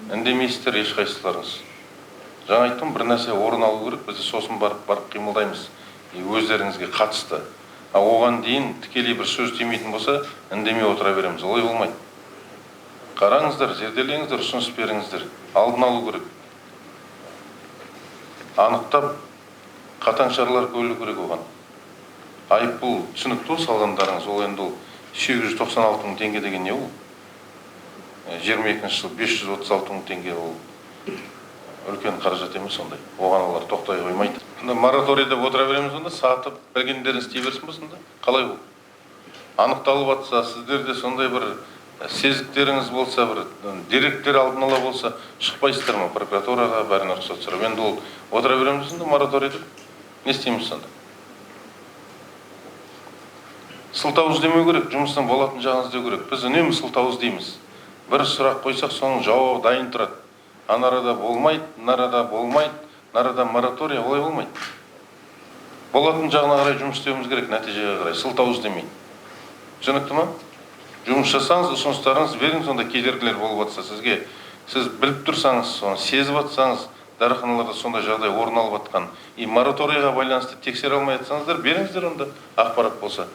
Үндемейсіздер ешқайсыларыңыз. Жаңа айттым, бір нәрсе орын алу керек, біз сосын барып қимылдаймыз. И өздеріңізге қатысты. А оған дейін тікелей бір сөз тимейтін болса, үндемей отыра береміз. Олай болмайды. Қараңыздар, зерделеңіздер, ұсыныс беріңіздер. Алдын алу керек. Анықтап, қатаң шаралар көрілу керек оған. Айыппұл түсінікті ол салғандарыңыз, ол енді ол 896 мың теңге деген не ол? 22 жыл 536 мың теңге ол үлкен қаражат емес ондай. Оған олар тоқтай қоймайды. Сонда мораторий деп отыра береміз онда, сатып білгендерін істей берсін бе сонда? Қалай ол? Анықталып жатса, сіздерде сондай бір сезіктеріңіз болса, бір деректер алдын ала болса, шықпайсыздар ма прокуратураға, бәріне рұқсат сұрап. Енді ол отыра береміз сонда мораторий деп. Не істейміз сонда? Сылтау іздемеу керек, жұмыстың болатын жағын іздеу керек. Біз үнемі сылтау іздейміз. Бір сұрақ қойсақ, соның жауабы дайын тұрады. Ана арада болмайды, мына арада болмайды, мына арада мораторий, олай болмайды. Болатын жағына қарай жұмыс істеуіміз керек, нәтижеге қарай, сылтау іздемей. Түсінікті ма? Жұмыс жасаңыз, ұсыныстарыңызды беріңіз, онда кедергілер болып жатса сізге, сіз біліп тұрсаңыз, соны сезіп жатсаңыз, дәріханаларда сондай жағдай орын алып жатқан, и мораторийға байланысты тексере алмай жатсаңыздар, беріңіздер онда ақпарат болса.